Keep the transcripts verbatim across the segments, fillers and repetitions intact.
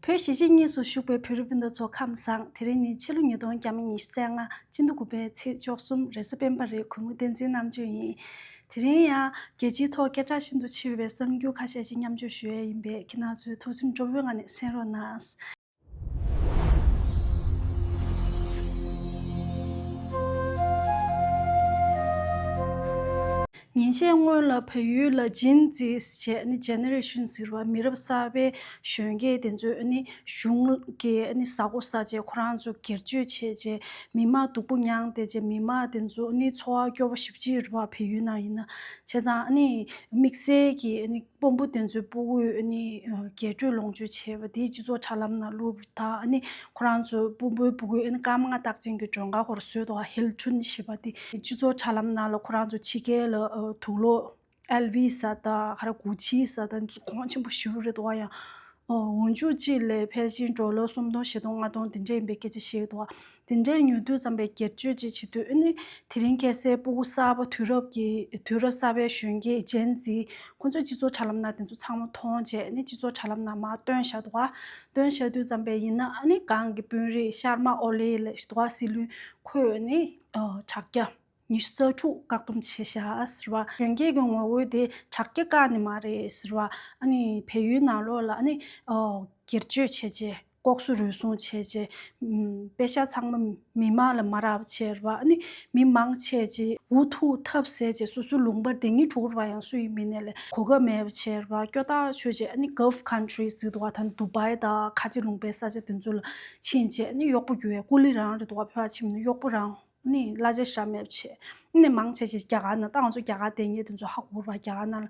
བོད་གཞིས་བྱེས་གཉིས་སུ་བཞུགས་པའི་བོད་རིགས་སྤུན་ཟླ་ཚོ་ཁམས་བཟང་། དེ་རིང་ནི་ཕྱི་ལོ་ཉིས་སྟོང་ཉི་ཤུ་རྩ་ལྔ་སྤྱི་ཟླ་དགུ་པའི་ཚེས་བཅུ་གསུམ་རེས་གཟའ་སྤེན་པ་རེད། གུས་མོ་བསྟན་འཛིན་རྣམ་དཔྱོད་ཡིན། དེ་རིང་ཡང་རྒྱལ་སྤྱིའི་ཐོག་སྐད་གྲགས་ཤིན་ཏུ་ཆེ་བའི་གསར་འགྱུར་ཁ་ཤས་ཤིག་མཉམ་སྤྱོད་ཞུ་ཡས་ཡིན་པས། ཁྱེད་རང་ཚོས་ཐུགས་སེམས་སྤྲོ་པོའི་ངང་ནས་གསན་རོགས་གནང་། ཉིན་ཤས་སྔོན་ལ་བལ་ཡུལ་ལ་ཇིན་ཛི་ཞེས་ནི་ཇེ་ནེ་རེ་ཤན་ཟེར་བ་མི་རབས་གསར་པའི་གཞོན་སྐྱེས་དེ་ཚོས་ནི་གཞུང་གི་ནི་ཟ་གོ་ཟ་བྱས། ཁོ་རང་ཚོ་སྒེར་གཅོད་བྱས་བྱས། མི་མང་སྡུག་པོ་མྱངས་ཏེ་བྱས། མི་མང་དེ་ཚོ་ནི་འཚོ་བ་སྐྱོ་པོ་ཞེ་པོ་ཅིག་རེད་བ། བལ་ཡུལ་ནང་ཡིན་ན། བྱས་ཙང་ནི་དམིགས་བསལ་གྱི་ནི་དཔོན་པོ་དེ་ཚོའི་སྤུ་གུས་ནི་རྒྱས་སྤྲོས་ལོངས་སྤྱོད་བྱས་པ་དེ་སྤྱི་ཚོགས་དྲ་ལམ་ནང་བླུགས་པ་དང་། ནི་ཁོ་རང་ཚོའི་དཔོན་པོའི་སྤུ་གུས་ནི་སྐར་མ་ལྔ་རྟགས་ཅན་གྱི་མགྲོན་ཁང་ཁོ་རང་བཟོས་འདུག་ག་ཧིལ་ཊོན་ཞེས་པ་དེ། སྤྱི་ཚོགས་དྲ་ལམ་ནང་ལ་ཁོ་རང་ཚོ་ཕྱི་རྒྱལ་ལ་དུག་ལོག་ཨེལ་ཝི་ཟེར་དང་། ག་རེ། གུ་ཆི་ཟེར་དང་། གོང་ཆེན་པོ་ཞེ་པོ་རེད་འདུག་ག་ཡང་། འོ། འོ་ཅུ་གཅིག་ལས་ཕལ་ཆེར་ཌོ་ལར་སུམ་སྟོང་བཞི་སྟོང་ལྔ་སྟོང་དེ་འདྲ་ཡིན་པའི་སྐད་ཆ་བཤད་འདུག་ག་དེ་འདྲ་ཉོ་དུས་ཙམ་པའི་སྒེར་གཅོད་ཅིག་བྱེད་དུས། ཨ་ནི་དེ་རིང་ཁ་སང་སྤུ་གུ་གསར་པ། དུས་རབས་ཀྱི་དུས་རབས་གསར་པའི་གཞོན་སྐྱེས་ཇེན་ཛི་ཁོ་ཚོས་སྤྱི་ཚོགས་དྲ་ལམ་ནང་དེ་ཚོ་ཚང་མ་མཐོང་བྱས། ཨ་ནི་སྤྱི་ཚོགས་དྲ་ལམ་ནང་མར་བཏོན་བཞག་འདུག་ག་བཏོན་བཞག་དུས་ཙམ་པའི་ཡིན་ན། ཨ་ནི་གོང་གི་དཔོན་རིགས་ཤར་མ་ཨོ་ལི་ལབ་འདུག་ག་སྲིད་བློན། ཁོས་ནི་ཨ་དྲ་རྒྱ་ཉི་ཤུ་རྩ་དྲུག་བཀག་སྡོམ་བྱས་བཞག་ཟེར་བ། གཞོན་སྐྱེས་ཀྱི་ངོ་རྒོལ་དེ་དྲ་རྒྱ་བཀག་ནི་མ་རེད་ཟེར་བ། ཨ་ནི་བལ་ཡུལ་ནང་ལོགས་ལ་ཨ་ནི་ཨོ་སྒེར་གཅོད་བྱས་བྱས། ལྐོག་ཟ་རུལ་སུངས་བྱས་བྱས། ཨམ། པེ་ཤག་ཚང་མ་མི་མང་ལ་མ་རག་པ་བྱས་རེད་བ། ཨ་ནི་མི་མང་ཆེ་ཅིག་འུ་ཐུག་ཐབས་ཟད་བྱས། སོ་སོའི་ལུང་པ་བདེ་སྐྱིད་འགྲོ་གི་རེད་བ། ཡང་སུ་ཡིན་མིན་ནས་ལས་གོ་སྐབས་མེད་པ་བྱས་རེད་བ། སྐྱོ་ཐག་ཆོད་བྱས། ཨ་ནི་གྷལཕ་ཁན་ཊི་རི་ཟེར་འདུག་ག་ད་ནི་དུ་བྷའི་དང་ཁ་ཆེ་ལུང་པའི་ས་ཆ་དེ་ཚོ་ལ་ཕྱིན་བྱས། ཨ་ནི་གཡོག་པོ་རྒྱུག་ཡས། ཀུ་ལི་རང་རེད་འདུག་ག་བོད་པ་ཕྱིན་ན་གཡོག་པོ་རང་། ནི་གླ་ཆ་ཞེ་དྲག་མེད་པ་བྱས། ནི་མང་ཆེ་ཞིག་རྒྱ་གར་ནང་། ད་ང་ཚོ་རྒྱ་གར་བསྡད་མཁན་དེ་ཚོ་ཧ་གོ་རེད་བ། རྒྱ་གར་ནང་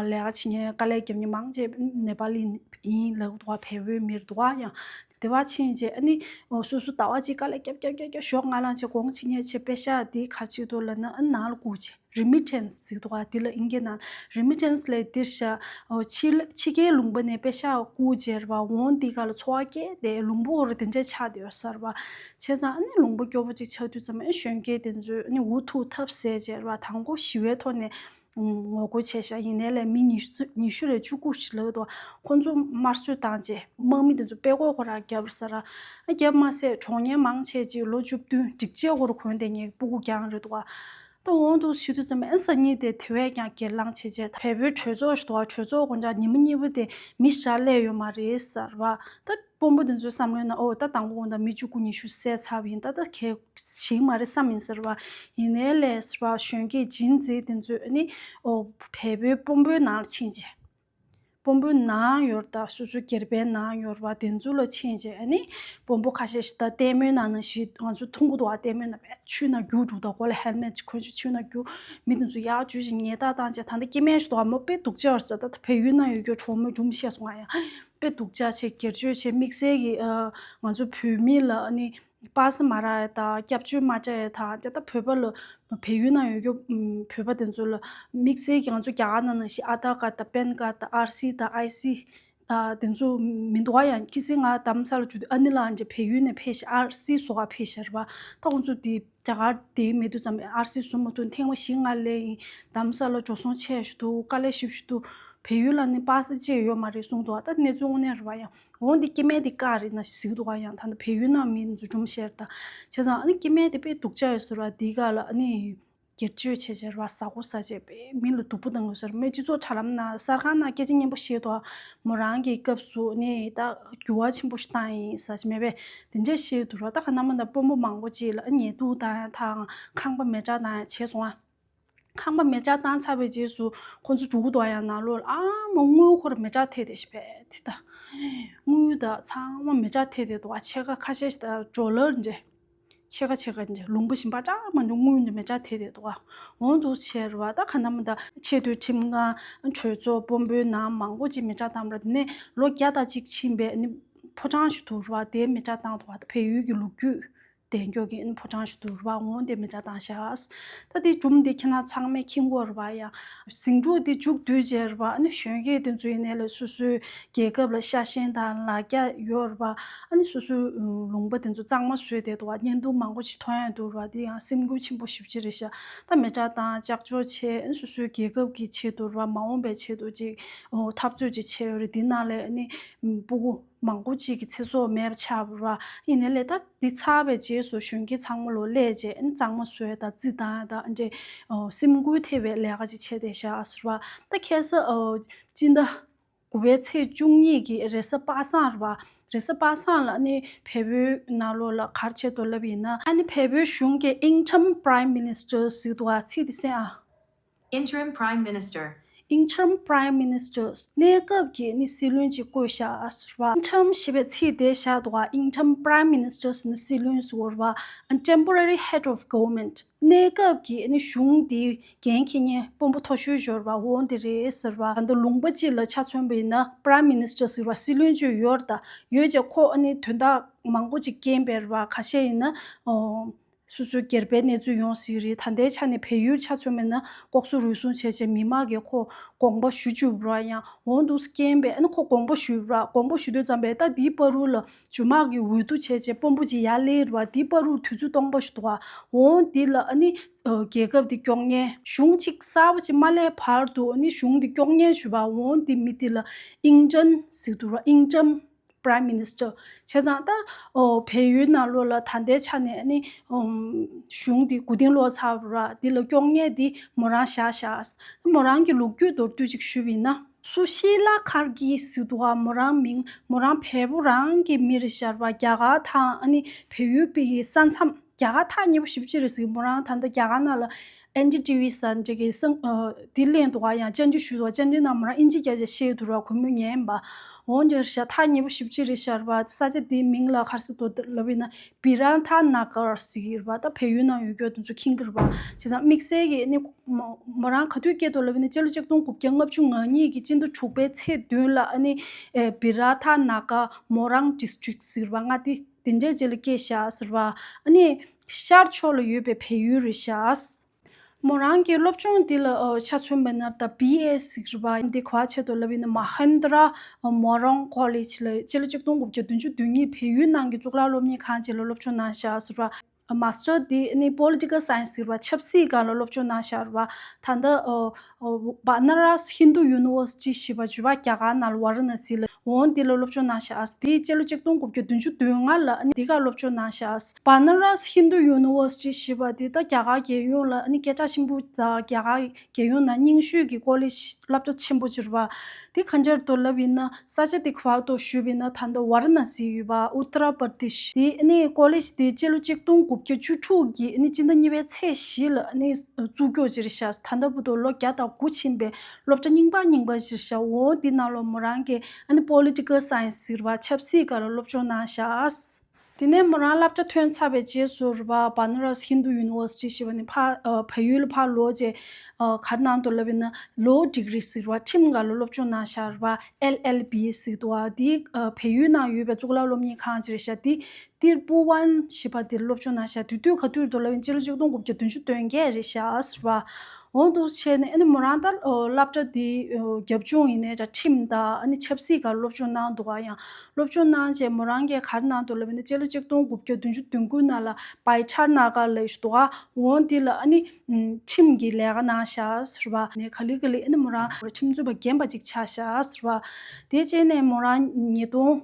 ལ་ཨ་ལས་ཀ་བྱེད་མཁན། དཀའ་ལས་རྒྱབ་མཁན་མང་ཆེ་ནེ་པ་ལི་ཡིན་ལབ་འདུག་ག་བལ་པོའི་མི་རེད་འདུག་ག་ཡང་དེ་པར་ཕྱིན་བྱས། ཨ་ནི་སོ་སོ་ཟླ་བ་གཅིག་དཀའ་ལས་རྒྱབ་རྒྱབ་རྒྱབ་རྒྱབ། ཞོགས་སྔ་ལངས་བྱས། གོང་ཕྱིན་མཁན་བྱས། པེ་ཤག་དེ་ག་རེ་བྱེད་འདུག་ལབ་ན། ཨ་ནང་ལ་བསྐུར་བྱས། རི་མི་ཊན་སི་ཟེར་འདུག་ག་དེ་ལ་ཨིན་སྐད་ནང་རི་མི་ཊན་སི་ལབ་དེ་རེད་ཤག་ཨོ། ཕྱི་ཕྱི་རྒྱལ་ལུང་པ་ནས་པེ་ཤག་བསྐུར་བྱས་རེད་བ། འོང་དེ་ག་ལ་འཚོ་བ་སྐྱེལ་ཏེ་ལུང་པ་ཧོར་དེ་འདྲ་ཆགས་བསྡད་ཡོད་ས་རེད་བ། བྱས་ཙང་ཨ་ནི་ལུང་པ་སྐྱོ་པོ་ཅིག་ཆགས་དུས་ཙམ། ཨ་གཞོན་སྐྱེས་དེ་ཚོས་ཨ་ནི་འུ་ཐུག་ཐབས་ཟད་བྱས་རེད་བ། དང་པོ་ཞི་བའི་ཐོག་ནས་ངོ་རྒོལ་བྱས་ཤག་ཡིན་ནའི་ལས་མི་ཉི་ཤུ་ཉི་ཤུ་ལས་བཅུ་དགུ་ཞིག་ལབ་འདུག་ཁོ་ཚོ་དམར་གསོད་བཏང་བྱས། དམག་མི་དེ་ཚོ་དཔྲལ་རྐོ་ཁོ་རང་བརྒྱབ་རེད་ས་ར། ཨ་བརྒྱབ་མ་ཟད། གྲོངས་མཁན་མང་ཆེ་ཅིག་ལོ་བཅུ་བདུན་སྒྲིག་ཆས་ཁོ་རང་གོན་བསྡད་མཁན་སྤུ་གུ་རྐྱང་རེད་འདུག་ག་ད་འོང་དུ་བྱེད་དུས་ཙམ་པ། ཨ་སང་ཉིན་དེ་དེ་བས་ཀྱང་སྒེར་ལངས་བྱས་བྱས། བལ་པོའི་གྲོས་ཚོགས་ཞིག་འདུག་ག་གྲོས་ཚོགས་དགོང་དག་ཉི་མ་གཉིས་པ་དེ་མི་ཞེ་དྲག་སླེབས་ཡོད་མ་རེད་ཟེར་བ། ད་དཔོན་པོ་དེ་ཚོའི་བསམ་བློའི་ནང་། ཨོ། ད་དང་པོ་དགོང་དག་མི་བཅུ་དགུ་ཉི་ཤུ་བསད་ཚར་བ་ཡིན། ད་ད་གལ་ཞིག་མ་རེད་བསམ་ཡིན་ཟེར་བ། ཡིན་ནའི་ལས་ཟེར་བ། གཞོན་སྐྱེས་ཇིན་ཛི་དེ་ཚོས་ཨ་ནི། ཨོ། བལ་པོའི་དཔོན་པོའི་ནང་ལ་ཕྱིན་བྱས། དཔོན་པོའི་ནང་ཡོད་རེད། ད་སོ་སོའི་སྒེར་པའི་ནང་ཡོད་རེད་བ། དེ་ཚོ་ལ་ཕྱིན་བྱས། ཨ་ནི་དཔོན་པོ་ཁ་ཤས་ཤིག་ད་ལྟད་མོའི་ནང་ནང་བཞིན་ང་ཚོ་མཐོང་གི་འདུག་ག་ལྟད་མོའི་ནང་བས་ཆུའི་ནང་རྒྱུག་འགྲོ། ད་མགོ་ལ་ཧེལ་མེཊ་ཅིག་གོན་བྱས་ཆུའི་ནང་རྒྱུག་མི་དེ་ཚོ་ཡར་འཇུ་བྱས་ཉལ་ཐ་བཏང་བྱས། ད་ལྟ་སྐྱེ་དམན་ཞིག་འདུག་ག་མོ་དཔེ་སྡུག་ཅག་རེད་ཟེར། ད་ད་བལ་ཡུལ་ནང་ཡོད་རྒྱུ་གྲོགས་མོ་སྒྲུང་བཤད་སོང་ང་ཡང་། དཔེ་སྡུག་ཅག་བྱས། སྒེར་གཅོད་བྱས། དམིགས་བསལ་གྱི་ཨ་ང་ཚོ་བོད་མི་ལ་ཨ་ནི་པ་སེ་མ་རག་ཡ་དང་། སྐྱབས་བཅོལ་མ་སྤྲད་ཡ་དང་། ད་ལྟ་བོད་པ་ལ། བལ་ཡུལ་ནང་ཡོད་རྒྱུ་བོད་པ་དེ་ཚོ་ལ་དམིགས་བསལ་གྱི་ང་ཚོ་རྒྱ་གར་ནང་ནང་བཞིན་ཨ་དྷར་ཀར་དང་པན་ཀར་དང་ཨར་སི་དང་ཨའི་སི་དང་དེ་ཚོ་མི་འདུག་ག་ཡང་ཁ་སང་ང་རྡ་རམ་ས་ལ་འགྲོ་དུས། ཨ་ནེ་ལགས་འདྲ་བལ་ཡུལ་ནས་ཕེབས་ཤག་ཨར་སི་བཟོ་ག་ཕེབས་ཤག་རེད་བ། ད་ཁོང་ཚོ་དེ་རྒྱ་གར་དེ་མེད་དུས་ཙམ་པ་ཨར་སི་བཟོ་མ་ཐུབ། ཐེངས་མ་བཞི་ལྔ་སླེབས་ཡིན། རྡ་རམ་ས་ལ་འགྲོ་སོང་ཆེ་ཞིག་འདུག་དཀའ་ལས་ཞེ་པོ་ཞིག་འདུག་བལ་ཡུལ་ལ་ནི་པ་སེ་ཅིག་ཡོད་མ་རེད་གསུངས་འདུག་ད་གནས་ཚུལ་དངོས་གནས་རེད་བ། ཡང་འོང་འདི་སྐྱེ་དམན་དེ་བཀག་རེད་ན་ཞིག་འདུག་ག་ཡང་ད་ནི་བལ་ཡུལ་ནང་མི་ཚོ་སྒྲུང་བཤད་རེད་ད། བྱས་ཙང་ཨ་ནི་སྐྱེ་དམན་དེ་དཔེ་སྡུག་ཅག་ཡོད་ཟེར་བ། འདི་ག་ལ་ཨ་ནི་སྒེར་གཅོད་བྱས་བྱས་རེད་བ། ཟ་གོ་ཟ་བྱས་པས་མི་ལ་སྡུག་པོ་བཏང་ཡོད་ཟེར། མོས་སྤྱི་ཚོགས་དྲ་ལམ་ནང་གསར་ཁང་ནང་སྐད་ཆ་སྙན་པོ་བཤད་འདུག་མོ་རང་གི་སྐབས་སུ་ནི་ད་འགྱུར་བ་ཆེན་པོ་ཞིག་བཏང་ཡིན་ཟེར་བྱས་མེད་པས། དེ་འདྲས་བཤད་འདུག་ར། ད་ག་ན་མ་ད་དཔོན་པོ་མང་པོ་ཅིག་ལ་ཉལ་ཐུག་བཏང་ཡ་དང་། ཁང་པ་མེ་སྲེག་བཏང་ཡ་བྱས་སོང་ཨ། ཁང་པ་མེ་སྲེག་བཏང་ཚར་བའི་རྗེས་སུ་ཁོ་ཚོ་འགྲོ་གི་འདུག་ཡང་ནང་ལོགས་ལ། ཨ་མ་དངུལ་ཁོ་ར་མེ་སྲེག་ཐེབས་བསྡད་ཤག་པས་དེ་ད། དངུལ་ད་ཚང་མ་མེ་སྲེག་ཐེབས་བསྡད་འདུག་ཨ་ཕྱེད་ཀ་ཁ་ཤས་ཤིག་ད་ཌོ་ལར་འདྲ། ཕྱེད་ཀ་ཕྱེད་ཀ་འདྲ། ལུང་པ་གཞན་པ་ཅང་མ་འདུག་དངུལ་འདྲ་མེ་སྲེག་ཐེབས་བསྡད་འདུག་ཨ་འོང་འདུག་བྱས་རེད་བ། ད་ག་ན་མ་ད་ཆེས་མཐོའི་ཁྲིམས་ཁང་། གྲོས་ཚོགས། དཔོན་པོའི་ནང་མང་པོ་ཅིག་མེ་སྲེག་བཏང་བ་རེད། དེ་ནས་ལོ་བརྒྱ་དང་གཅིག་ཕྱིན་པའི་ནི་ཕོ་བྲང་ཞིག་འདུག་རེད་བ། དེ་མེ་སྲེག་བཏང་འདུག་བ། ད་བལ་ཡུལ་གྱི་ལོ་རྒྱུས། དེ་མགྱོགས་ཀྱི་ཕོ་བྲང་ཞིག་འདུག་ར་བ། འོང་དེ་མི་འདྲ་བཏང་ཤག་ད་དེ་སྒྲུང་དེ་ཁྱེད་རང་ཚང་མས་མཁྱེན་གྱི་ཡོད་རེད་པ། ཡ་ཟིང་འཁྲུག་དེ་མཇུག་བསྡུས་རྗེས་རེད་པ། ཨ་ནི་གཞོན་སྐྱེས་དེ་ཚོ་ཡིན་ནའི་ལས་སོ་སོའི་རྒྱལ་ཁབ་ལ་ཤ་ཞེན་དང་ལ་རྒྱ་ཡོད་རེད་པ། ཨ་ནི་སོ་སོའི་ལུང་པ་དེ་ཚོ་གཙང་མ་བཟོས་བསྡད་འདུག་པ། བརྙན་ཐུང་མང་པོ་ཞིག་མཐོང་ཡ་འདུག་ར་བ། དེ་ཡང་སེམས་འགུལ་ཆེན་པོ་ཞེ་པོ་ཅིག་རེད་ཤག་ད་མི་འདྲ་བཏང་ལྕགས་འཇོག་བྱས། ཨ་ནི་སོ་སོའི་རྒྱལ་ཁབ་ཀྱི་ཆེད་དུ་རེད་པ། མ་འོངས་པའི་ཆེད་དུ་ཅིག་འཐབ་རྩོད་ཅིག་བྱས་ཡོད་རེད། དེ་ནང་ལས་ཨ་ནི་སྤུ་གུ་མང་པོ་ཅིག་གི་ཚེ་སྲོག་མེད་པ་ཆགས་པ་རེད་པ། ཡིན་ནའི་ལས་ད་འདི་ཚར་བའི་རྗེས་སུ་གཞོན་སྐྱེས་ཚང་མ་ལོ་སླེབས་རྗེས་ཨ་ནི་གཙང་མ་བཟོ་ཡ་དང་རྩི་བཏང་ཡ་དང་ཨ་འདྲས་སེམས་འགུལ་ཐེབས་པའི་ལས་ཀ་ཅིག་བྱས་བསྡད་ཤག་ཟེར་བ། ད་ཁ་སང་སྤྱི་ཟླ་དགུ་པའི་ཚེས་བཅུ་གཉིས་ཀྱི་རེས་གཟའ་པ་སངས་རེད་པ། རེས་གཟའ་པ་སངས་ལ་ཨ་ནི་བལ་པོའི་ནང་ལོགས་ལ་ག་རེ་བྱས་འདུག་ལབ་ཡིན་ན། ཨ་ནི་བལ་པོའི་གཞུང་གི་Interim Prime Minister ཟེར་འདུག་པ། ཚིག་དེ་གསན་ཨ། Interim Prime Minister. Interim Prime Minister གནས་སྐབས་ཀྱི་ནི་སྲིད་བློན་ཅིག་བསྐོས་བཞག་ཟེར་བ། Interim ཞེས་པའི་ཚིག་དེ་བཞག་འདུག་པ། Interim Prime Minister ནི་སྲིད་བློན་ཟེར་བ། Temporary Head of Government གནས་སྐབས་ཀྱི་ནི་གཞུང་འདིའི་འགན་འཁྱེར་མཁན་དཔོན་པོ་མཐོ་ཤོས་ཤོས་རེད་པ། འོ་འདི་རེད་ཟེར་བ། ད་ལུང་པ་གཅིག་ལ་ཆ་མཚོན་པ་ཡིན་ན་Prime Minister ཟེར་བ་སྲིད་བློན་ཅིག་ཡོད་རེད། ད་ཡོད་ཅེ་ཁོ་ཨ་ནི་དོན་དག་མང་པོ་ཅིག་རྐྱེན་པས་རེད་པ། ཁ་ཤས་ཡིན་ན་ཨོ། སོ་སོའི་སྒེར་པའི་གནས་ཚུལ་ཡོང་སྲིད་རེད། ད་ལྟའི་ཆ་ནས་བལ་ཡུལ་ཆ་མཚོན་པ་ཡིན་ན་ལྐོག་ཟ་རུལ་སུངས་བྱས་བྱས་མི་མང་གིས་ཁོ་དགོངས་པ་ཞུ་བཅུག་པ་ར། ཡང་འོ་འདུག་སེ་རྐྱེན་པས་ཨ་ནི་ཁོ་དགོངས་པ་ཞུས་པ་ར། དགོངས་པ་ཞུ་དུས་ཙམ་པས་ད་འདིའི་བར་དུ་ལ་ཇོ་མང་གི་འོས་བསྡུ་བྱས་བྱས་དཔོན་པོ་ཅིག་ཡར་སླེབས་རེད་པ། འདིའི་བར་དུ་དུས་ཚོད་སྟོང་པ་ཞིག་འདུག་པ། འོ་འདི་ལ་ཨ་ནི་རྒྱལ་ཁབ་འདི་སྐྱོང་མཁན་གཞུང་གཅིག་གསར་པ་ཅིག་མ་སླེབས་བར་དུ་ཨ་ནི་གཞུང་འདི་སྐྱོང་མཁན་ཞུ་བ། འོ་འདི་མི་འདི་ལ་ཨིན་ཀྲན་ཟེར་འདུག་ར། Interim Prime Minister བྱས་ཙང་ད་ཨོ་བལ་ཡུལ་ནང་ལོགས་ལ་ད་ལྟའི་ཆ་ནས་ཨ་ནི་ཨོམ་གཞུང་འདི་མགོ་རྟིང་སློག་ཚར་བ་ར། འདི་ལ་སྐྱོང་མཁན་འདི་མོ་རང་བཞག་བཞག་མོ་རང་གི་ལོ་རྒྱུས་མདོར་བསྡུས་ཅིག་ཞུས་པ་ཡིན་ན། སུ་ཤི་ལ་ཁར་གི་ཟེར་འདུག་ག་མོ་རང་མིང་། མོ་རང་བལ་པོ་རང་གི་མི་རེད་ཤག་པ། རྒྱ་གར་དང་ཨ་ནི་བལ་ཡུལ་པའི་ས་མཚམས། རྒྱ་གར་ཐག་ཉེ་པོ་ཞེ་པོ་ཅིག་རེད་ཟེར། མོ་རང་ད་ལྟ་རྒྱ་གར་ནང་ལ་ཨེན་ཌི་ཊི་ཝི་ཟེར་འདྲ་གི་སང་ཨ་འདི་གླེང་འདུག་ག་ཡང་བཅར་འདྲི་ཞུས་འདུག་ག་བཅར་འདྲི་ནང་མོ་རང་ཨིན་ཇི་སྐད་ཆ་བཤད་འདུག་ར། གུས་མོས་ཉན་པ། འོ་འདྲ་རེད་ཤག་ཐག་ཉེ་པོ་ཞེ་པོ་ཅིག་རེད་ཤག་པ། ས་ཆ་དེའི་མིང་ལ་ག་རེ་ཟེར་འདུག་ལབ་ཡིན་ན་བི་ར་ཐ་ན་གར་ཟེར་གི་རེད་པ། ད་བལ་ཡུལ་ནང་ཡོད་རྒྱུ་དེ་ཚོ་མཁྱེན་གི་རེད་པ། བྱས་ཙང་དམིགས་བསལ་གྱི་ནི་མོ་མོ་རང་ག་དུས་སྐྱེས་འདུག་ལབ་ཡིན་ན་སྤྱི་ལོ་ཆིག་སྟོང་དགུ་བརྒྱ་ལྔ་བཅུ་ང་གཉིས་ཀྱི་སྤྱི་ཟླ་དྲུག་པའི་ཚེས་བདུན་ལ་ཨ་ནི་ཨེ་བི་ར་ཐ་ན་གར་མོ་རང་ཌིས་ཊྲིཀ་ཟེར་བ་མངའ་སྡེ་དེ་འདྲའི་རྗེས་ལ་སྐྱེས་ཤག་ཟེར་བ། ཨ་ནི་ཤར་ཕྱོགས་ལ་ཡོད་པའི་བལ་ཡུལ་རེད་ཤག་མོ་རང་གི་སློབ་སྦྱོང་འདི་ལ་ཨོ་ཆ་མཚོན་པ་ན་ད་བི་ཨེ་ཟེར་བ་འདི་ག་བ་ཆེད་དུ་ལབ་ཡིན་ན་མ་ཧན་དྲ་མོ་རང་ཀོ་ལེཇ་ལ་སྤྱི་ལོ་ཆིག་སྟོང་དགུ་བརྒྱ་བདུན་ཅུ་དོན་གཉིས་བལ་ཡུལ་ནང་གི་གཙུག་ལག་སློབ་གཉེར་ཁང་ཅིག་ལ་སློབ་སྦྱོང་གནང་ཤག་ཟེར་བ། མ་སི་ཊར་འདི་ནི་པོ་ལི་ཊི་ཀལ་སའེན་སི་ཟེར་བ་ཆབ་སྲིད་སྒང་ལ་སློབ་སྦྱོང་གནང་ཤག་ཟེར་བ། ད་ལྟ་ཨོ་ཨོ་བ་ན་ར་སི་ཧིན་དུ་ཡུ་ནི་ཝར་སི་ཊི་ཞེས་པ་བརྗོད་པ་རྒྱ་གར་ནང་ལ་ཝ་ར་ཎ་སི་ལ། འོ་འདི་ལ་སློབ་སྦྱོང་གནང་ཤག་དེའི་སྤྱི་ལོ་ཆིག་སྟོང་དགུ་བརྒྱ་བདུན་ཅུ་དོན་ལྔ་ལ་ཨ་ནི་འདི་ག་སློབ་སྦྱོང་གནང་ཤག་བ་ན་ར་སི་ཧིན་དུ་ཡུ་ནི་ཝར་སི་ཊི་ཞེས་པ་འདི་ད་རྒྱ་གར་རྒྱལ་ཡོངས་ལ་ཨ་ནི་སྐད་གྲགས་ཆེན་པོ་དང་རྒྱ་གར་རྒྱལ་ཡོངས་ནང་རྙིང་ཤོས་ཀྱི་ཀོ་ལེཇ་བསླབ་གྲྭ་ཆེན་པོ་ཅིག་རེད་པ། འདི་ག་འདྲ་འདུག་ལབ་ཡིན་ན་ས་ཆ་འདི་ག་པར་འདུག་ཞུས་པ་ཡིན་ན་ད་ལྟ་ཝ་ར་ཎ་སི་ཡོད་པ་ཨུ་ཏ་ར་པར་དེ་ཤི། འདི་ཨ་ནི་ཀོ་ལེཇ་འདི་སྤྱི་ལོ་ཆིག་སྟོང་དགུ་བརྒྱ་བཅུ་དྲུག་གི་ཨ་ནི་སྤྱི་ཟླ་གཉིས་པའི་ཚེས་བཞི་ལ་ཨ་ནི་བཙུགས་རྒྱུ་ཅིག་རེད་ཤག་ད་ལྟ་བར་དུ་ལོ་བརྒྱ་དང་དགུ་ཕྱིན་པའི་སློབ་གྲྭ་རྙིང་པ་རྙིང་པ་ཞིག་ཤག་འོ་འདི་ནང་ལོགས་མོ་རང་གིས་ཨ་ནི་པོ་ལི་ཊི་ཀལ་སའེན་སི་ཟེར་བ་ཆབ་སྲིད་སྒང་ལ་སློབ་སྦྱོང་གནང་ཤག་དེ་ནས་མོ་རང་སློབ་གྲྭ་ཐོན་ཚར་བའི་རྗེས་སུ་རེད་པ། བ་ན་ར་སི་ཧིན་དུ་ཡུ་ནི་ཝར་སི་ཊི་ཞེས་པ་ནས་ཕར་ཨ་བལ་ཡུལ་ལ་ཕར་ལོག་རྗེས་ཨ་ག་རེ་གནང་འདུག་ལབ་ཡིན་ན་ལོ་ཌིག་རི་ཟེར་བ་ཁྲིམས་སྒང་ལ་སློབ་སྦྱོང་གནང་ཤག་རེད་པ། ཨེལ་ཨེལ་བི་ཟེར་འདུག་པ། འདི་ཨ་བལ་ཡུལ་ནང་ཡོད་པའི་གཙུག་ལག་སློབ་གཉེར་ཁང་ཅིག་རེད་ཤག་འདི་ཏིར་པུ་ཝན་ཞེས་པ་འདིར་སློབ་སྦྱོང་གནང་ཤག་དེ་དུས་ག་དུས་འདུག་ལབ་ཡིན་ན་སྤྱི་ལོ་ཆིག་སྟོང་དགུ་བརྒྱ་བདུན་ཅུ་དོན་བརྒྱད་རེད་ཤག་ཟེར་བ། འོ་འདུག་བྱས་ནས་ཨ་ནི་མོ་རང་ད་ཨོ་སློབ་གྲྭ་འདི་ཨོ་རྒྱབ་ལྗོངས་ཡིན་ནའི་འདྲ་ཁྲིམས་དང་ཨ་ནི་ཆབ་སྲིད་སྒང་སློབ་སྦྱོང་གནང་འདུག་ག་ཡང་སློབ་སྦྱོང་གནང་རྗེས་མོ་རང་གིས་ག་རེ་གནང་འདུག་ལབ་ཡིན་ན་སྤྱི་ལོ་ཆིག་སྟོང་དགུ་བརྒྱ་བདུན་ཅུ་དོན་དགུ་ནང་ལ་བྷའི་ཊར་ན་གར་ལབ་ཡས་ཞིག་འདུག་ག་འོ་འདི་ལ་ཨ་ནི་ཁྲིམས་ཀྱི་ལས་ཀ་གནང་ཤག་ཟེར་བ། ནས་ག་ལེ་ག་ལེ་ཨ་ནི་མོ་རང་ཁྲིམས་རྩོད་པ་རྒན་པ་ཅིག་ཆགས་ཤག་ཟེར་བ། དེ་རྗེས་ནས་མོ་རང་ཉིས་སྟོང་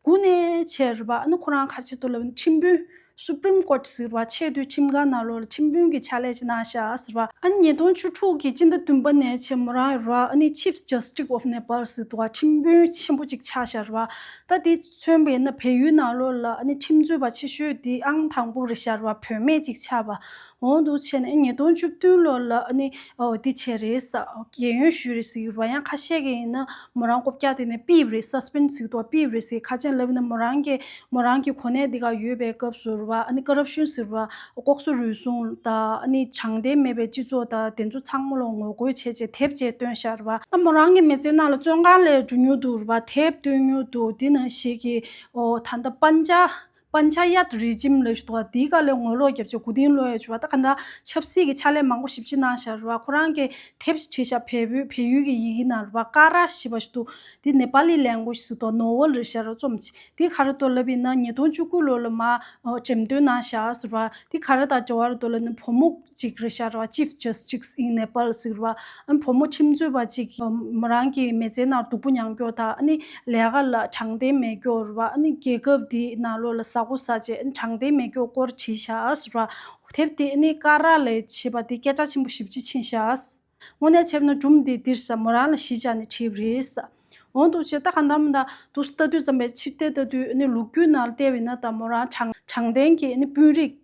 དགུ་ནས་བྱས་རེད་པ། ཨ་ནི་ཁོ་རང་ག་རེ་བྱེད་འདུག་ལབ་ན་ཁྲིམས་དཔོན། སུ་པྲིམ་ཀོར་ཊི་ཟེར་བ་ཆེས་མཐོའི་ཁྲིམས་ཁང་ནང་ལོགས་ལ་ཁྲིམས་དཔོན་གྱི་ཕྱག་ལས་ཅིག་གནང་ཤག་ཟེར་བ། ཨ་ནི་ཉིས་སྟོང་བཅུ་དྲུག་གི་སྤྱི་ཟླ་བདུན་པ་ནས་བྱས་མོ་རང་རེད་པ། ཨ་ནི་ཆིབ་ཇ་སི་ཊི་སི་ཨོཕ་ནེ་པཱལ་ཟེར་འདུག་པ། ཁྲིམས་དཔོན་ཆེན་པོ་ཅིག་ཆགས་ཤག་རེད་པ། ད་དེ་མཚོན་པ་ཡིན་ན་བལ་ཡུལ་ནང་ལོགས་ལ་ཨ་ནི་ཁྲིམས་རྩོད་པ་ཆེ་ཤོས་དེ་ཨང་དང་པོ་རེད་ཤག་རེད་པ། བུད་མེད་ཅིག་ཆགས་པ། འོ་འདུག་བྱས་ནས་ཉིས་སྟོང་བཅུ་བདུན་ལོ་ལ་ཨ་ནི་ཨོ་དེ་བྱས་རེད་ཟེར། རྒས་ཡོལ་ཞུས་རེད་ཟེར་གྱི་རེད་པ། ཡང་ཁ་ཤས་ཀྱིས་ཡིན་ན་མོ་རང་རྐུབ་བཀྱག་དེ་ནས་ཕུད་པ་རེད། སཱ་སི་པེན་ཌི་ཟེར་གྱི་འདུག་པ། ཕུད་པ་རེད་ཟེར། ག་རེ་བྱས་ལབ་ན་མོ་རང་གིས་མོ་རང་གི་གོ་གནས་འདི་ག་ཡོད་པའི་སྐབས་སུ་རེད་པ། ཨ་ནི་ཀོ་རབ་ཤན་ཟེར་བ་ལྐོག་ཟ་རུལ་སུངས་དང་ཨ་ནི་དྲང་བདེན་མེད་པའི་སྤྱི་ཚོགས་དང་དེ་ཚོ་ཚང་མ་ལ་ངོ་རྒོལ་བྱས་བྱས་དེབ་ཅིག་བཏོན་ཤག་རེད་པ། ད་མོ་རང་གི་མི་ཚེ་ནང་ལ་བཙོན་ཁང་ལས་འགྲོ་མྱོང་འདུག་རེད་པ། དེབ་བཏོན་མྱོང་འདུག་དེ་ནང་བཞིན་གྱི་ཨོ་ད་ལྟ་པན་ཇ། པན་ཆ་ཡད་རི་ཇིམ་ལབ་ཞིག་འདུག་བ། དེའི་སྒང་ལ་ངོ་ལོག་བརྒྱབ་བྱས་མགོ་རྟིང་སློག་ཡས་བྱུང་བ། ད་ག་འདྲ་ཆབ་སྲིད་ཀྱི་ཕྱག་ལས་མང་པོ་ཞེ་པོ་ཅིག་གནང་བཞག་རེད་བ། ཁོ་རང་གིས་དེབ་ཞིག་བྲིས་བཞག་བལ་པོའི་བལ་ཡུལ་གྱི་ཡི་གེ་ནང་རེད་བ། ཀ་ར་ཞེས་པ་ཞིག་འདུག་དེ་ནེ་པ་ལི་ལེང་གུ་ཨེཇ་ཞིག་འདུག་ནོ་ཝེལ་རེད་ཤག་ར། རྩོམ་ཅིག་དེ་ག་རེ་འདུག་ལབ་ཡིན་ན། ཉིས་སྟོང་བཅུ་དགུ་ལོ་ལ་མར་འགྲེམས་སྟོན་གནང་བཞག་ཟེར་བ། དེ་ག་རེ་དང་འབྲེལ་བ་རེད་འདུག་ལབ་ན། བུ་མོ་ཅིག་རེད་ཤག་ར། Chief Justice in Nepal ཟེར་བ། ཨ་ནི་བུ་མོ་ཁྲིམས་རྩོད་པ་ཅིག་མོ་རང་གི་མི་ཚེའི་ནང་སྡུག་པོ་མྱངས་ཀྱོག་དང་། ཨ་ནི་ལས་ཀ་ལ་དྲང་བདེན་མེད་ཀྱོག་རེད་བ། ཨ་ནི་རྒྱལ་ཁབ་དེའི་ནང་ལོགས་ལ་ཟ་ཁུ་ཟ་བྱས། ཨ་ནི་དྲང་བདེན་མེད་ཀྱོག་སྐོར་བྲིས་བཞག་ཟེར་བ། དེབ་དེ་ཨ་ནི་ཀ་ར་ལབ་བྱས་པ་དེ་སྐད་གྲགས་ཆེན་པོ་ཞེ་པོ་ཅིག་ཕྱིན་བཞག་དངོས་གནས་བྱས་ན་སྒྲུང་འདི་འདིར་ས་མོ་རང་ལ་གཞི་བཅག་ནས་བྲིས་པ་རེད་ས། འོ་འདུག་བྱས། ད་ག་འདྲ་མི་འདྲ་འདུག་ལྟ་དུས་ཙམ་པའི་ཕྱིར་བལྟས་ལྟ་དུས། ཨ་ནི་ལོ་རྒྱུས་ནང་བལྟས་པ་ཡིན་ན། ད་མོ་རང་དྲང་དྲང་བདེན་གྱི་ཨ་ནི་དཔོན་རིགས་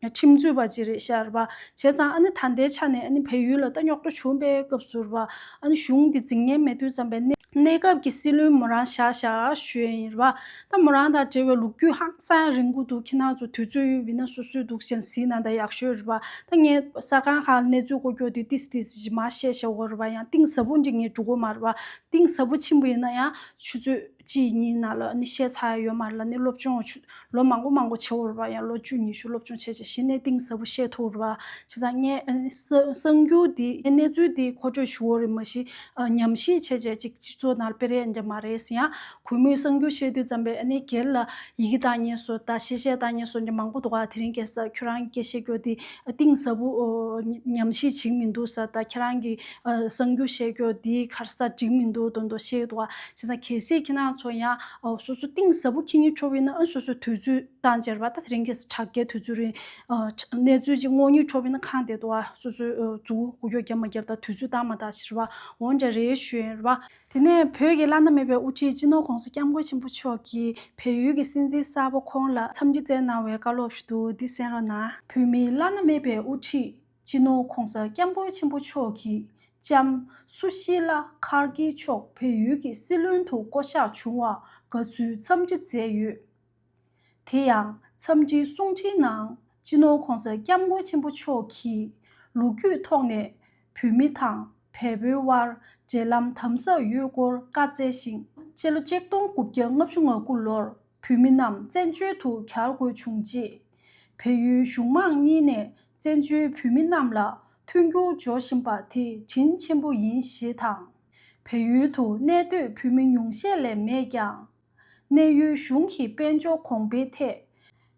ཁྲིམས་རྩོད་པ་ཅིག་རེད་ཤག་རེད་བ། བྱས་ཙང་ཨ་ནི་ད་ལྟའི་ཆ་ནས་ཨ་ནི་བལ་ཡུལ་ལ་ད་རྙོག་དྲ་བྱུང་བའི་སྐབས་སུ་རེད་བ། ཨ་ནི་གཞུང་འདི་འཛིན་མཁན་མེད་དུས་ཙམ་པའི་གནས་གནས་སྐབས་ཀྱི་སྲིད་བློན་མོ་རང་བཞག་བཞག་ཞུ་ཡས་ཡིན་རེད་བ། ད་མོ་རང་དང་འབྲེལ་བའི་ལོ་རྒྱུས་ཧང་སང་རིང་པོ་འདུག་ཁྱེད་རང་ཚོ་དུས་ཚོད་ཡོད་པ་ཡིན་ན་སོ་སོས་འདུག་སེ་གཟིགས་ན་ད་ཡག་ཤོས་རེད་བ། ད་ངས་གསར་ཁང་ཁག་ལ་གནས་ཚུལ་གོ་རྒྱུ་དེ་ཏིས་ཏིས་ཞིག་མར་བཤད་བཞག་ཡོད་རེད་བ། ཡང་གཏིང་ཟབ་པོ་འདི་ངས་འགྲོ་གི་མ་རེད་བ། གཏིང་ཟབ་པོ་ཕྱིན་པ་ཡིན་ན་ཡང་ཆུ་ཚོད་གཅིག་གཉིས་ནང་ལ་ཨ་ནི་བཤད་ཚར་ཡ་ཡོད་མ་རེད་ལ། ཨ་ནི་སློབ་སྦྱོང་ཆུ་ལོ་མང་པོ་མང་པོ་བྱེད་དགོས་རེད་བ། ཡང་ལོ་བཅུ་ཉི་ཤུ་སློབ་སྦྱོང་བྱས་བྱས་གཞི་ནས་གཏིང་ཟབ་པོ་བཤད་ཐུབ་རེད་བ། བྱས་ཙང་ངས་ཨ་ནི་གསར་གསར་འགྱུར་འདི་གནས་ཚུལ་འདི་མཁོ་སྤྲོད་ཞུ་བ་རེད། མ་གཞི་ཨ་ཉམས་ཞིབ་བྱས་བྱས་ཅིག་སྤྱི་ཚོགས་ནང་སྤེལ་ཡ་འདྲ་མ་རེད་ཟེར། ཡང་གུས་མོས་གསར་འགྱུར་བཤད་དུས་ཙམ་པས་ཨ་ནི་སྒེར་ལ་ཡི་གེ་བཏང་མཁན་ཚོ་དང་གཤེ་གཤེ་བཏང་མཁན་ཚོ་འདྲ་མང་པོ་འདུག་ག་དེ་རིང་ཁ་སང་ཁྱོད་རང་གིས་སྐད་བཤད་རྒྱུ་འདི་གཏིང་ཟབ་པོ་ཨོ་ཉམས་ཞིབ་བྱེད་ཀྱི་མི་འདུག་ཟེར། ད་ཁྱེད་རང་གིས་ཨ་གསར་འགྱུར་བཤད་རྒྱུ་འདི་ག་རེ་ཟེར་འགྲིག་མི་འདུག་དོན་དུ་བཤད་འདུག་ག་བྱས་ཙང་གལ་སྲིད་ཁྱེད་རང་ཚོ་ཡང་ཨོ་སོ་སོ་གཏིང་ཟབ་པོ་མཁྱེན་སྙིང་བྲོ་བ་ཡིན་ན། ཨ་སོ་སོའི་དུས་ཚོད་བཏང་བྱས་རེད་བ། ད་དེ་རིང་ཁ་སང་དྲ་རྒྱའི་དུས་ཚོད་རེད། ཨ་གནས་ཚུལ་ཅིག་མངོན་མཁྱེན་བྲོ་བ་ཡིན་ན་གང་བདེ་འདུག་ག་སོ་སོའི་ཨོ་མཛུབ་གུ་མགོ་རྒྱབ་མ་རྒྱབ་དང་དུས་ཚོད་བཏང་མ་བཏང་ཞིག་རེད་བ། འོ་འདྲ་རེད་ཞུ་ཡ་ཡིན་རེད་བ། དེ་ནས་བོད་ཀྱི་བླ་ན་མེད་པའི་དབུ་ཁྲིད་སྤྱི་ནོར་ྋགོང་ས་ྋསྐྱབས་མགོན་ཆེན་པོ་མཆོག་གིས་བལ་ཡུལ་གྱི་སྲིད་འཛིན་གསར་པ་ཁོང་ལ་འཚམས་འདྲི་བསྩལ་གནང་བའི་བཀའ་སློབ་ཞིག་འདུག་འདི་གསན་རོགས་གནང་། བོད་མིའི་བླ་ན་མེད་པའི་དབུ་ཁྲིད་སྤྱི་ནོར་ྋགོང་ས་ྋསྐྱབས་མགོན་ཆེན་པོ་མཆོག་གིས་ལྕམ་སུ་ཤི་ལ་ཁར་གྷི་མཆོག་བལ་ཡུལ་གྱི་སྲིད་བློན་དུ་བསྐོ་གཞག་བྱུང་བར་དགའ་བསུའི་འཚམས་འདྲི་མཛད་ཡོད། དེ་ཡང་འཚམས་འདྲིའི་གསུང་འཕྲིན་ནང་སྤྱི་ནོར་ྋགོང་ས་ྋསྐྱབས་མགོན་ཆེན་པོ་མཆོག་གིས་ལོ་རྒྱུས་ཐོག་ནས་བོད་མི་དང་བལ་པོའི་དབར་འབྲེལ་ལམ་དམ་ཟབ་ཡོད་སྐོར་བཀའ་སྩལ་ཞིང་། སྤྱི་ལོ་ཆིག་སྟོང་དགུ་བརྒྱ་ལྔ་བཅུ་ང་དགུ་ལོར་བོད་མི་རྣམས་བཙན་བྱོལ་དུ་གྱར་དགོས་བྱུང་རྗེས། བལ་ཡུལ་གཞུང་མང་གཉིས་ནས་བཙན་བྱོལ་བོད་མི་རྣམས་ལ་མཐུན་འགྱུར་འབྱོར་བཞིན་པ་དེ་དྲིན་ཆེན་པོ་ཡིན་ཞེས་དང་། བལ་ཡུལ་དུ་གནས་སྡོད་བོད་མི་ཉུང་ཤས་ལས་མེད་ཀྱང་། གནས་ཡུལ་གཞུང་གི་དཔལ་འབྱོར་གོང་འཕེལ་ཐད་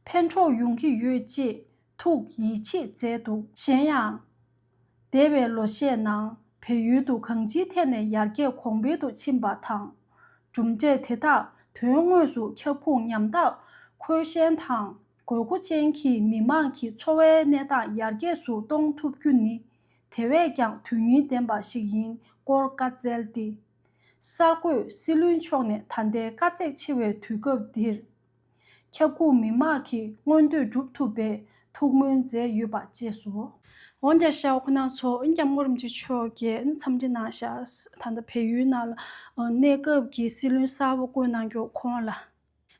ཕན་གྲོགས་ཡོང་གི་ཡོད་ཅེས་ཐུགས་ཡིད་ཆེས་མཛད་འདུག་གཞན་ཡང་། འདས་པའི་ལོ་ཤས་ནང་བལ་ཡུལ་དུ་གང་ཅིའི་ཐད་ནས་ཡར་རྒྱས་གོང་འཕེལ་དུ་ཕྱིན་པ་དང་། གྲུབ་འབྲས་དེ་དག་དོན་དངོས་སུ་ཁྱབ་ཁོངས་ཉམ་ཐག་ཁོལ་ཞན་དང་དགོས་མཁོ་ཅན་གྱི་མི་མང་གི་འཚོ་བའི་གནས་སྟངས་ཡར་རྒྱས་སུ་གཏོང་ཐུབ་རྒྱུ་ནི་དེ་བས་ཀྱང་དོན་སྙིང་ལྡན་པ་ཞིག་ཡིན་སྐོར་བཀའ་སྩལ་ཏེ། གསར་འགོད་སྲིད་བློན་མཆོག་ནས་ད་ལྟའི་དཀའ་ཚེགས་ཆེ་བའི་དུས་སྐབས་འདིར། ཁྱབ་ཁོངས་མི་མང་གི་མངོན་འདོད་སྒྲུབ་ཐུབ་པའི་ཐུགས་སྨོན་མཛད་ཡོད་པ་བཅས་སོ། འོན་ཀྱང་ཤོག་ཁོ་ན་ཚོ་སྐྱབས་མགོན་རིན་པོ་ཆེ་མཆོག་གིས་འཚམས་འདྲི་གནང་ཤག་ད་ལྟ་བལ་ཡུལ་ནང་ལ་གནས་སྐབས་ཀྱི་སྲིད་བློན་གསར་པ་བསྐོས་གནང་རྒྱུ་ཁོང་ལ།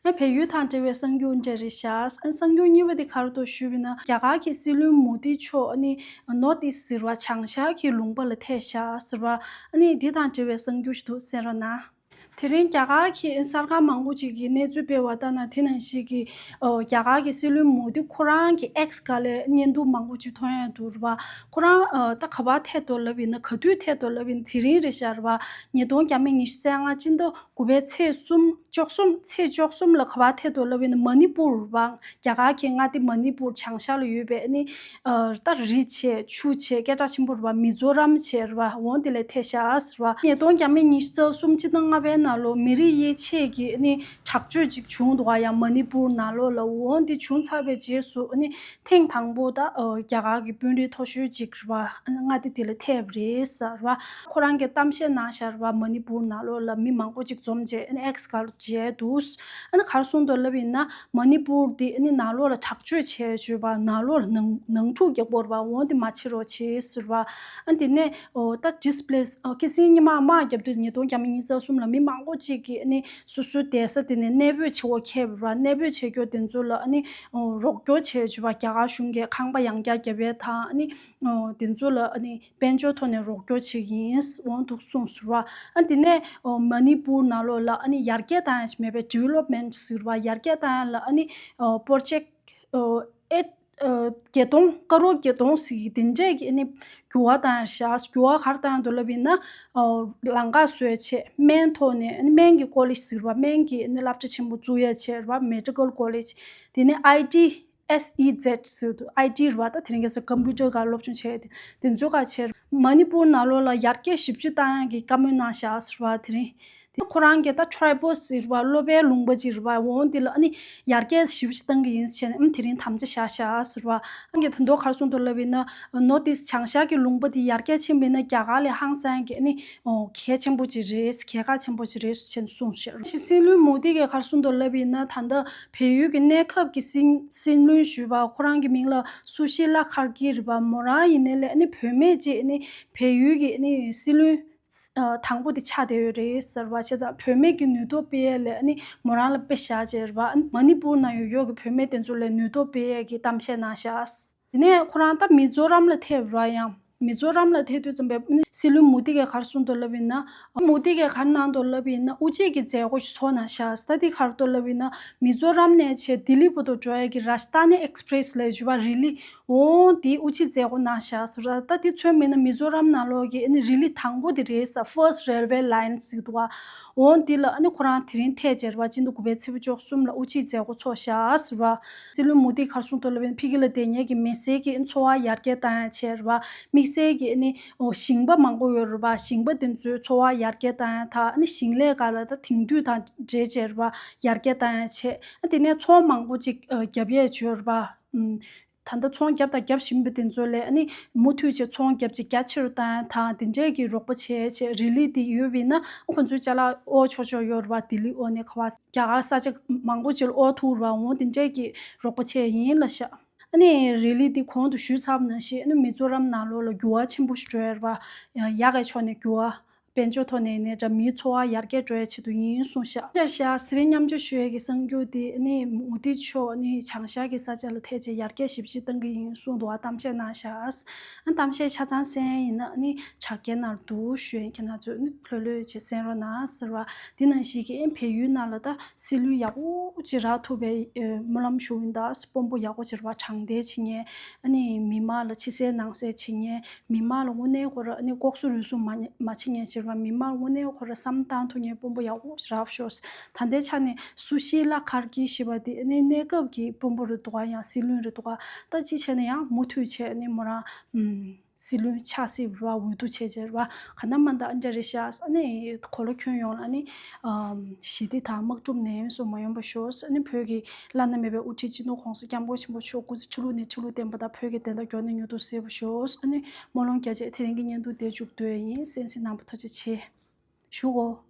ཨ་བལ་ཡུལ་དང་འབྲེལ་བའི་གསར་འགྱུར་འདྲ་རེད་ཤག་ཨ་གསར་འགྱུར་གཉིས་པ་དེ་ག་རེ་འདུག་ཞུས་པ་ཡིན་ན། རྒྱ་གར་གྱི་སྲིད་བློན་མོ་དི་མཆོག་ཨ་ནི་North East ཟེར་བ་བྱང་ཤར་གྱི་ལུང་པ་ལ་ཐད་ཤག་ཟེར་བ། ཨ་ནི་འདི་དང་འབྲེལ་བའི་གསར་འགྱུར་ཞིག་འདུག་གསན་རོགས་གནང་། དེ་རིང་རྒྱ་གར་གྱི་གསར་ཁང་མང་པོ་ཅིག་གིས་གནས་ཚུལ་སྤེལ་བ་ལྟར་ན། དེ་ནང་བཞིན་གྱི་ཨོ་རྒྱ་གར་གྱི་སྲིད་བློན་མོ་དི་ཁོ་རང་གི་X་སྒང་ལ་བརྙན་ཐུང་མང་པོ་ཅིག་མཐོང་ཡ་འདུག་རེད་བ། ཁོ་རང་ཨ་ད་ག་པར་ཐད་འདུག་ལབ་ཡིན་ན། ག་དུས་ཐད་འདུག་ལབ་ཡིན་ན། དེ་རིང་རེད་ཤག་རེད་བ། ཉིས་སྟོང་བརྒྱ་མེད་ཉི་ཤུ་རྩ་ལྔ་སྤྱི་ཟླ་དགུ་པའི་ཚེས་གསུམ། བཅུ་གསུམ། ཚེས་བཅུ་གསུམ་ལ་ག་པར་ཐད་འདུག་ལབ་ཡིན་ན། མ་ནི་པུར་རེད་བ། རྒྱ་གར་གྱི་མངའ་སྡེ་མ་ནི་པུར་བྱང་ཤར་ལ་ཡོད་པའི་ཨ་ནི་ཨ་ད་རི་བྱས་ཆུ་བྱས་སྐད་གྲགས་ཆེན་པོ་རེད་བ། མི་ཛོ་རམ་བྱས་རེད་བ། འོ་དེ་ལ་ཐད་ཤག་ཟེར་བ། ཉིས་སྟོང་བརྒྱ་མེད་ཉི་ཤུ་རྩ་གསུམ་སྤྱི་ཟླ་ལྔ་པའི་ནང་ལོ་མི་རིགས་དབྱེ་འབྱེད་ཀྱི་ཨ་ནི་དྲག་སྤྱོད་ཅིག་བྱུང་འདུག་ག་ཡང་མ་ནི་པུར་ནང་ལོགས་ལ། འོ་འདི་བྱུང་ཚར་བའི་རྗེས་སུ་ཨ་ནི་ཐེངས་དང་པོ་ད་ཨ་རྒྱ་གར་གྱི་དཔོན་རིགས་མཐོ་ཤོས་ཅིག་རེད་བ། ཨ་ནི་མངའ་སྡེ་དེ་ལ་ཐད་པ་རེད་ཟེར་བ། ཁོ་རང་གིས་གཏམ་བཤད་གནང་ཤག་རེད་བ། མ་ནི་པུར་ནང་ལོགས་ལ་མི་མང་པོ་ཅིག་འཛོམས་བྱས་ཨ་ནི་X་སྒང་ལ་མཇལ་འདུག་ཨ་ནི་ག་རེ་གསུངས་འདུག་ལབ་ཡིན་ན། མ་ནི་པུར་འདི་ཨ་ནི་ནང་ལོགས་ལ་དྲག་སྤྱོད་བྱས་བྱས་པ། ནང་ལོགས་ལ་ནང་ནང་འཁྲུག་རྒྱག་པ་རེད་བ། འོ་འདི་མ་བྱེད་རོགས་བྱེད་ཟེར་བ། ཨ་དེ་ནས་ཨོ་ད་displace་ཨ་ཁ་སང་ཉི་མ་དམག་བརྒྱབ་དུས་ཉིས་སྟོང་བརྒྱ་མེད་ཉི་ཤུ་རྩ་གསུམ་ལ་མི་མང་པོ་ཅིག་གིས་ཨ་ནི་སོ་སོའི་བསྡད་ས་དེ་ནས་གནས་སྤོས་བྱེད་དགོས་ཁེལ་བ་རེད་བ། གནས་སྤོས་བྱེད་རྒྱུ་དེ་ཚོ་ལ་ཨ་ནི་ཨོ་རོགས་སྐྱོར་བྱས་བྱས་པ། རྒྱ་གར་གཞུང་གིས་ཁང་པ་ཡང་བསྐྱར་བརྒྱབ་པ་དང་། ཨ་ནི་ཨོ་དེ་ཚོ་ལ་ཨ་ནི་དཔལ་འབྱོར་ཐོག་ནས་རོགས་སྐྱོར་བྱེད་ཀྱི་ཡིན། འོ་འདུག་གསུངས་ཟེར་བ། ཨ་དེ་ནས་ཨོ་མ་ནི་པུར་ ནང་ལོགས་ལ་ཨ་ནི་ཡར་རྒྱས་བཏང་ཡ་ཞིག་མེད་པའི་development་ཟེར་བ་ཡར་རྒྱས་བཏང་ཡ་ལ་ཨ་ནི་project་ཨེ་བརྒྱད་སྟོང་ཀ་རོར་བརྒྱད་སྟོང་ཟེར་གི་དེ་འདྲས་ཀྱི་ཨ་ནི་འགྱུར་བ་བཏང་ཡ་བཞག་འགྱུར་བ་ག་རེ་བཏང་ཡ་འདུག་ལབ་ཡིན་ན་ལམ་ཁ་བཟོས་བྱས་སྨན་ཐོག་ནས་ཨ་ནི་སྨན་གྱི་ཀོ་ལེཇ་ཟེར་བ་སྨན་གྱི་ཨ་ནི་བསླབ་བྱ་ཆེན་པོ་བཙུགས་ཡ་བྱས་རེད་བ་medical college་དེ་ནས་IT SEZ་ཟེར་དུ་IT་རེད་བ་ད་དེ་རིང་ཁ་སང་computer་སྒང་སློབ་སྦྱོང་བྱས་ཏེ་དེ་ཚོ་ག་བྱས་མ་ནི་པུར་ནང་ལོགས་ལ་ཡར་རྒྱས་ཞེ་པོ་ཅིག་བཏང་ཡག་གི་བཀའ་མོལ་གནང་བཞག་ཟེར་བ་དེ་རིང་དེ་ཁོ་རང་གི་ད་tribal་ཟེར་བ་སློབ་པའི་ལུང་པ་ཅིག་རེད་བ་འོང་དེ་ལ་ཨ་ནི་ཡར་རྒྱས་ཞེ་པོ་ཅིག་བཏང་གི་ཡིན་ཟེར་ནས་ཨམ་དེ་རིང་དམ་བཅའ་བཞག་བཞག་ཟེར་བ་ཨང་གི་ད་མདོ་གར་སོང་དུ་ལབ་ཡིན་ན་North East་བྱང་ཤར་གྱི་ལུང་པ་དེ་ཡར་རྒྱས་ཕྱིན་པ་ཡིན་ན་རྒྱ་གར་ལས་ཧང་སང་གི་ཨ་ནི་གལ་ཆེན་པོ་ཅིག་རེད་གལ་ཁ་ཆེན་པོ་ཅིག་རེད་ཟེར་ནས་གསུངས་བཞག་ཞི་སྲིད་བློན་མོ་དི་གི་གར་སོང་དུ་ལབ་ཡིན་ན་ད་ལྟ། བལ་ཡུལ་གྱི་གནས་སྐབས་ཀྱི་སྲིད་སྲིད་བློན་ཞུས་པ་ཁོ་རང་གི་མིང་ལ་སུ་ཤི་ལ་ཁར་གི་རེད་པ་མོ་རང་ཡིན་ནའི་ལས་ཨ་ནི་བུད་མེད་ཅིག་ཨ་ནི་བལ་ཡུལ་གྱི་ཨ་ནི་སྲིད་བློན་དང་པོ་དེ་ཆགས་བསྡད་ཡོད་རེད་ཟེར་བ་བྱས་ཙང་བུད་མེད་ཀྱི་ནུས་སྟོབས་སྤེལ་ཡས་ལས་ཨ་ནི་མོ་རང་ལ་དཔེ་བཞག་བྱས་རེད་པ་ཨ་ནི་མ་ནི་པུར་ནང་ཡོད་ཡོད་ཀྱི་བུད་མེད་དེ་ཚོ་ལས་ནུས་སྟོབས་སྤེལ་ཡས་ཀྱི་གཏམ་བཤད་གནང་བཞག་དེ་ནས་ཁོ་རང་ད་མི་ཛོ་རམ་ལ་ཐེབས་ར་ཡང་། མི་ཛོ་རམ་ལ་ཐེབས་དུས་ཙམ་པའི་སྲིད་བློན་མོ་དི་གིས་ག་རེ་གསུངས་འདུག་ལབ་ཡིན་ན། མོ་དི་གིས་ག་རེ་གནང་འདུག་ལབ་ཡིན་ན་དབུ་འབྱེད་ཀྱི་མཛད་སྒོ་ཞིག་ཚོགས་གནང་ཤག་ད་དེ་ག་རེ་འདུག་ལབ་ཡིན་ན་མི་ཛོ་རམ་ནས་བྱས་ལྡི་ལི་བར་དུ་འགྲོ་ཡ་གི་Rajdhani Express་ལབ་ཡ་ཅིག་ཡོད་པ་རི་ལི་འོང་དེའི་དབུ་འབྱེད་མཛད་སྒོ་གནང་ཤག་ཟེར་ར། ད་དེ་ཚོད་མིན་ན་མི་ཛོ་རམ་ནང་ལོགས་ཀྱི་ཨ་ནི་རི་ལི་དང་པོ་དེ་རེད་ས་first railway line་ཟེར་འདུག་བ། འོང་འདི་ལ་ཨ་ནི་ཁོ་རང་དེ་རིང་ཐད་བཅར་བ་སྤྱི་ཟླ་དགུ་པའི་ཚེས་པ་བཅུ་གསུམ་ལ་དབུ་འབྱེད་མཛད་སྒོ་ཚོགས་ཤག་ཟེར་བ། སྲིད་བློན་མོ་དི་ག་རེ་གསུངས་འདུག་ལབ་ན་ཕ་གི་ལ་བསྡད་མཁན་གྱི་མི་སེར་གྱི་འཚོ་བ་ཡར་རྒྱས་བཏང་ཡ་བྱས་རེད་བ། དམིགས་བསལ་གྱི་ཨ་ནི་ཞིང་པ་མང་པོ་ཡོད་རེད་བ། ཞིང་པ་དེ་ཚོའི་འཚོ་བ་ཡར་རྒྱས་བཏང་ཡ་དང་ཨ་ནི་ཞིང་ལས་ཀ་ལ་ད་དེང་དུས་དང་འབྲེལ་བྱས་རེད་བ་ཡར་རྒྱས་བཏང་ཡ་བྱས། ཨ་དེ་ནས་ཚོང་མང་པོ་ཅིག་རྒྱབ་ཡས་བྱས་རེད་བ། ད་ལྟ་ཚོང་རྒྱབ་དང་རྒྱབ་བཞིན་པ་དེ་ཚོ་ལས་ཨ་ནི་མུ་མཐུད་བྱས་ཚོང་རྒྱབ་ཅིག་རྒྱ་ཆེ་རུ་བཏང་ཡ་དང་དེ་འདྲས་ཀྱི་རོགས་པ་བྱས་བྱས་རི་ལི་དེ་ཡོད་པ་ཡིན་ན་ཁོ་ཚོའི་ཅ་ལག་དབོར་ཆོག་ཆོག་ཡོད་རེད་བ། ལྡི་ལི་དབོར་ནས་ག་བ་རྒྱ་གར་ས་ཆ་མང་པོ་ཅིག་ལ་དབོར་ཐུབ་རེད་བ། འོང་དེ་འདྲས་ཀྱི་རོགས་པ་བྱས་ཡིན་ལབ་ཤག་ཨ་ནི་རི་ལི་དེ་གོང་དུ་ཞུས་ཚར་བ་ནང་བཞིན་ཨ་ནི་མི་ཛོ་རམ་ནང་ལོགས་ལ་འགྱུར་བ་ཆེན་པོ་ཞིག་འགྲོ་ཡ་རེད་བ། ཡག་གི་ཕྱོགས་ནས་འགྱུར་བ། དཔལ་འབྱོར་ཐོག་ནས་ནས་འདྲ་མིའི་འཚོ་བ་ཡར་རྒྱས་འགྲོ་ཡ་ཆེད་དུ་ཡིན་གསུངས་ཤག་བསྐྱར་བཞག་ཟེར་མཉམ་སྤྱོད་ཞུ་ཡ་གི་གསར་འགྱུར་དེ་ནི་མོ་དི་མཆོག་ནི་བྱང་ཤར་གྱི་ས་ཆ་ལ་ཐད་ཆེད་ཡར་རྒྱས་ཞིབ་ཕྱིར་བཏང་གི་ཡིན་གསུངས་འདུག་བ། གཏམ་བཤད་གནང་ཤག་ཨ་གཏམ་བཤད་ཆ་ཚང་གསན་ཡིན་ན་ནི་དྲ་རྒྱའི་ནང་དུ་ཞུ་ཡིན་ཁྱེད་རང་ཚོས་ནི་ལྷོད་ལྷོད་བྱས་གསན་རོགས་གནང་ཟེར་བ། དེ་ནང་བཞིན་གྱི་ཨེ་བལ་ཡུལ་ནང་ལ་ད་སྲིད་བློན་ཡག་པོ་ཅིག་རག་ཐུབ་པའི་སྨོན་ལམ་ཞུ་ཡིན། ད་དཔོན་པོ་ཡག་པོ་ཅིག་རེད་བ། དྲང་བདེན་བྱེད་མཁན་ཨ་ནི་མི་མང་ལ་ཕྱི་གསལ་ནང་གསལ་བྱེད་མཁན། མི་མང་ལ་དངོས་གནས་ཁོ་ར་ནི་ལྐོག་ཟ་རུལ་སུངས་མ་མ་བྱེད་མཁན་ཞིག་རེད་བ། མི་མང་དངོས་གནས་ཁོ་ར་བསམ་བཏང་ཐུབ་མཁན་དཔོན་པོ་ཡག་པོ་ཞིག་རག་ཤོག་ད་ལྟའི་ཆ་ནས་སུ་ཤི་ལ་ཁར་གྱི་ཞེས་པ་དེ་ནི་གནས་སྐབས་ཀྱི་དཔོན་པོ་རེད་འདུག་ག་ཡང་སྲིད་བློན་རེད་འདུག་ག་ད་ཅི་བྱས་ན་ཡང་མུ་མཐུད་བྱས་ནི་མོ་རང་སྲིད་བློན་ཆགས་སྲིད་རེད་བ། འོས་བསྡུ་བྱས་བྱས་རེད་བ། ག་ན་མ་ད་ཨ་འདྲ་རེད་ཤག་ཨ་ནི་གོ་ལ་ཁྱོན་ཡོངས་ལ་ཨ་ནི་ཞི་བདེ་དང་དམག་འཁྲུག་ནད་ཡམས་སོགས་མ་ཡོང་བ་ཤོག་ཨ་ནི་བོད་ཀྱི་བླ་ན་མེད་པའི་དབུ་ཁྲིད་སྤྱི་ནོར་༸གོང་ས་༸སྐྱབས་མགོན་ཆེན་པོ་མཆོག་སྐུ་ཚེ་ཆུ་ལུག་ནས་ཆུ་ལུག་བརྟན་པ་དང་བོད་ཀྱི་བདེན་མཐའ་མགྱོགས་ནས་མྱུར་དུ་གསལ་བ་ཤོག་ཨ་ནི་སྨོན་ལམ་རྒྱ་ཆེ། དེ་རིང་གི་བརྙན་ཐུང་དེ་མཇུག་བསྡུ་ཡ་ཡིན། གསན་གཟིགས་གནང་བར་ཐུགས་རྗེ་ཆེ་ཞུ་གོ།